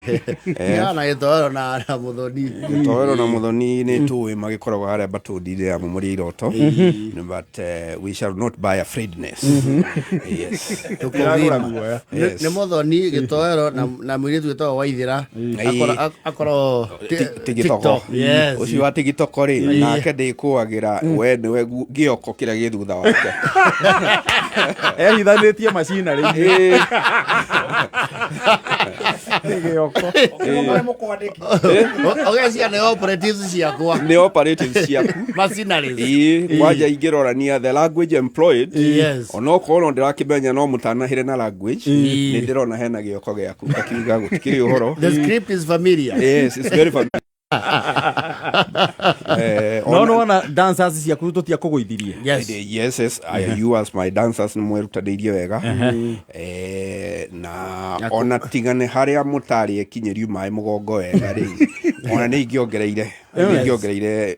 Tigana na gĩtoero na Mũthoni. Gĩtoero na Mũthoni nĩ tũĩ magĩkoragwo harĩa batũndi-inĩ ya Mũmũri Iroto, but we shall not buy afraidness, yes. Tũkũgima. Guoya. Yes. Nĩ Mũthoni, gĩtoero na mũirĩtu wĩtagwo Waithĩra. Akorwo Tigitoko. TikTok, yes. Ũcio wa tigitoko rĩ, nake ndĩkũagĩra we nĩwe gĩoko kĩrĩa gĩ thutha wake. Ehithanĩtie macinarĩ-inĩ. Gĩoko. Ũgecia nĩ operatives ciakwa. Nĩ operatives ciaku. Machineries. Ĩĩ, kwanja ingĩrorania the language employed, onokorwo no ndĩrakĩmenya no mũtanahĩre na language, nĩ ndĩrona hena gĩoko gĩaku ngakiuga gũtikĩrĩ ũhoro. The script is familiar. Yes, it's very familiar. No nĩwona dancers ciaku tũtiakũgũithirie. Yes. Yes, you as my dancers nĩ mwerutanĩirie wega. Na ona tigane harĩa mũtarĩ ekinyĩrio maĩ mũgongo wega rĩ, ona nĩ ingĩongereire, nĩ ingĩongereire,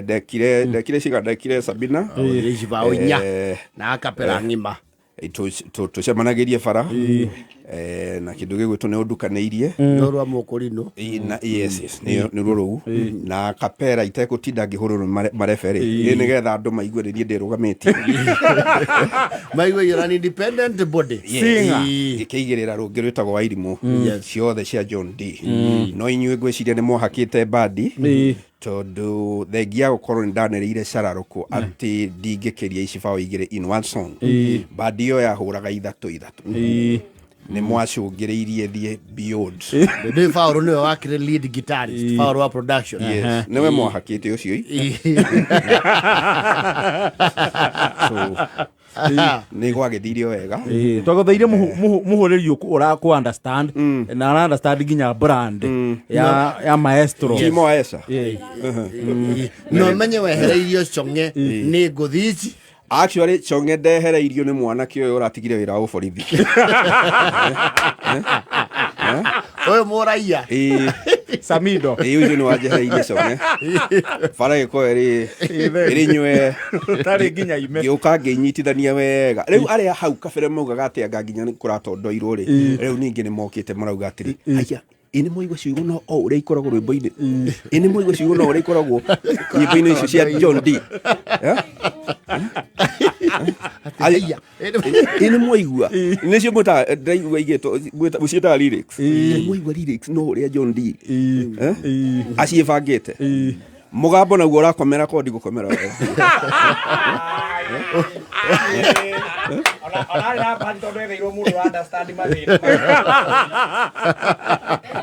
ndekire ciga, ndekire Sabina. Ici 4 na akapera ng'ima. Tũcemanagĩrie bara na kĩndũ gĩgwĩtwo nĩ ũndukanĩirie. No rwa mũkũrinũ. Na yes, nĩ ruo rũu na kapera itekũtinda ngĩhũrũrwo mareberĩ nĩ nĩgetha andũ maigue nĩ niĩ ndĩrũgamĩtie. Maigue you're an independent body. Singer. Ngĩkĩigĩrĩra rũngĩ rwĩtagwo Wairimũ ciothe cia John D, no inyuĩ ngwĩciria nĩ mwahakĩte bandi, tondũ thengia gũkorwo nĩ ndanĩrĩire cararũkũ atĩ ndingĩkĩria ici bao 2 in one song, bandi ĩyo yahũraga ithatũ ithatũ, nĩ mwacũngĩrĩirie thiĩ beyond. Ndĩ Paul nĩwe wakĩrĩ lead guitarist, Paul wa production. Yes, nĩwe mwahakĩte ũcio i. So nĩ gwagĩthirio wega. Twagũthaire mũhũrĩri ũrakũ understand na ara understand nginya brand ya maestro. Timo Aesa. No menye wehereirio cong'e nĩ ngũthi ici. Actually chonge ndehereirio nĩ mwanake ũyũ ũratigire wĩra wa ũborithi. Ũyũ mũraia. Ĩĩ. Samido. Ĩĩ, ũcio nĩ wanjehereirie chonge bara ĩkorwo ĩrĩ nywe. Tarĩ nginya ime. Ngĩũka ngĩnyitithania wega. Rĩu arĩa hau kabere maugaga atĩ anga nginya nĩ kũratondoirwo rĩ, rĩu ningĩ nĩ mokĩte marauga atĩrĩ, haiya, ĩ nĩ mwaigua ciugo no o ũrĩa ikoragwo rwĩmbo-inĩ, ĩ nĩ mwaigua ciugo no ũrĩa ikoragwo nyĩmbo-inĩ icio cia John D? Eh? Haiya. Ĩ nĩ mwaigua nĩcio mwĩtaga, ndĩraigua igĩtwo mũciĩtaga lyrics, ĩ mwaigua lyrics no ũrĩa John D, eh? Aciĩbangĩte mũgambo naguo ũrakomera ko ndigũkomera wega. Ona arĩ na bahati tondũ etheirwo mũndũ wa understand mathĩna.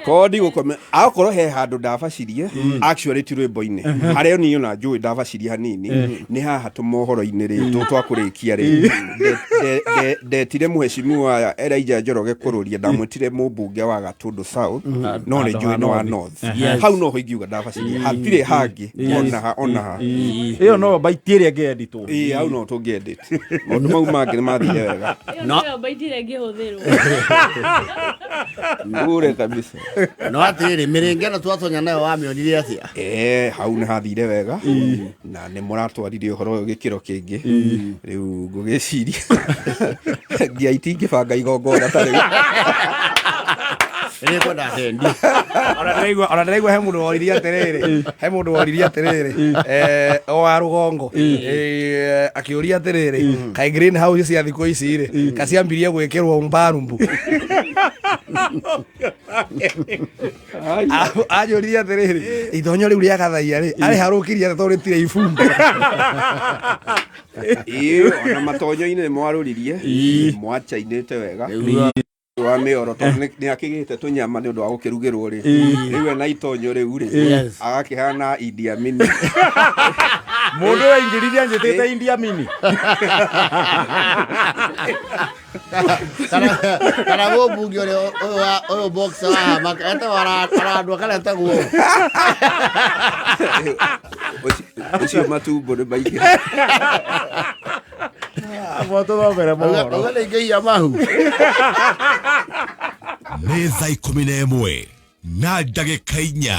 Ko ndigũkomera akorwo he handũ ndabacirie, actually ti rwĩmbo-inĩ harĩa niĩ ona njũĩ ndabacirie hanini, nĩ haha tũmohoro-inĩ rĩ twakũrĩkia rĩ, ndetire mũheshimiwa Elijah Njoroge kũrũria, ndamwĩtire mũmbunge wa Gatũndũ South, no nĩ njũĩ nĩ wa North. Hau noho ingiuga ndabacirie, hatirĩ hangĩ onaha onaha. Ĩyo no baiti ĩrĩa ĩngĩenditwo. Ĩĩ, hau no tũngĩendete, maũndũ mau mangĩ nĩ mathire wega. Ĩyo nĩyo baiti ĩrĩa ĩngĩhũthĩrwo. Bure kabisa. No atĩrĩrĩ, mĩrĩnga ĩno twatonya nayo wamĩonire atĩa? Hau nĩ hathire wega na nĩ mũratwarire ũhoro ũyũ gĩkĩro kĩngĩ. Rĩu ngũgĩciria ngia itingĩbanga igongona ta rĩu. Nĩ kwenda hendi. Ona ndĩraigua he mũndũ woririe atĩrĩrĩ, he mũndũ woririe atĩrĩrĩ, o wa rũgongo, akĩũria atĩrĩrĩ, kaĩ greenhouse cia thikũ ici rĩ kaciambirie gwĩkĩrwo mbarumbu? Anjũririe atĩrĩrĩ, itonyo rĩu rĩa gathaia rĩ arĩ harũkirie atĩ tondũ rĩtirĩ ibumba? Ĩĩ, ona matonyo-inĩ nĩ mwarũririe, mwachainĩte wega wa mĩoro, tondũ nĩ akĩgĩte tũnyama nĩ ũndũ wa gũkĩrugĩrwo rĩ, rĩu ena itonyo rĩu rĩ agakĩhana Idi Amin. Mũndũ waingĩrire anjĩtĩte India Amini. Kana mũmbunge ũrĩa ũyũ ũyũ boxer wa hamaka etagwo arandwa kana etagwo? Ũcio matumbo nĩ maingĩ. Tũthomere mohoro. Uga nĩ ingĩiya mahu. Nĩ thaa 11 na ndagĩka 4.